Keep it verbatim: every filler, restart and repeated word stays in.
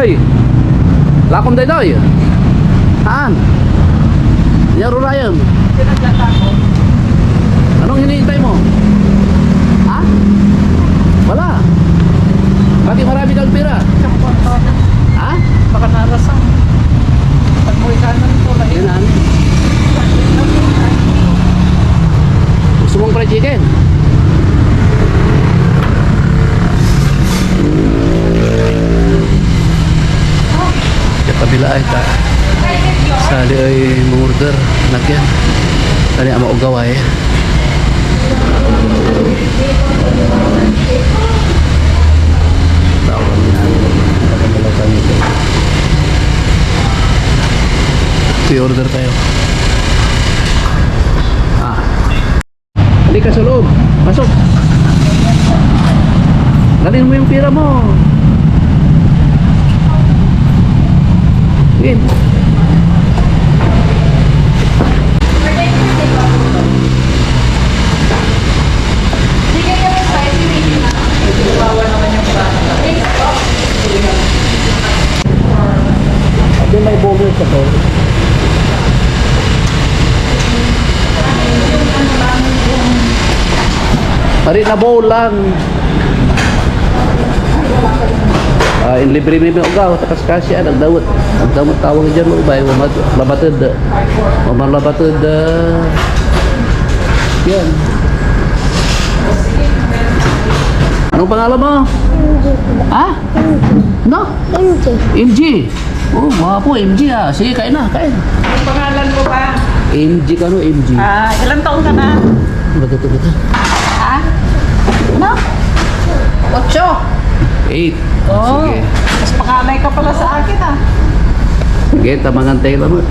Hey, lakom dayday. Haan? Nia ro rayem. Pinaglalako. Anong hinihintay mo? Ha? Wala. Bakit marami kang pira? Isang kwarto na. Ha? Baka narasang. Pag mo ikanan ko, mahirap. Yan, ano? Gusto mong fried chicken? Ya kabila ay ta. Sali ay mangorder. Nagyan. Tani ama ugaw ay. Pre-order tayo. Ah. Halika sa loob. Pasok. Dalhin mo yung pira mo. Sige. Ate, may bonus ako. Pare, na bowl lang. Ah, inlibre mi may ugaw, ta kaskasi, ah, nagdawet. Nagdawet tawag dyan, no, bay, mamat-, labated, ah, mamat-, labated, ah, yan. Anong pangalan mo? Ha? No? M J. M J. Oh, gwapo, M J, ah. Sige, kain na, kain. Anong pangalan mo ba? M J ka, no? M J. Ah, ilang taon ka na? Baga to, baga. Ha? Ano? Ocho. Eight. Oh. Sige. Mas panganay ka pala sa akin, ah. Sige, tamangan tayo laman.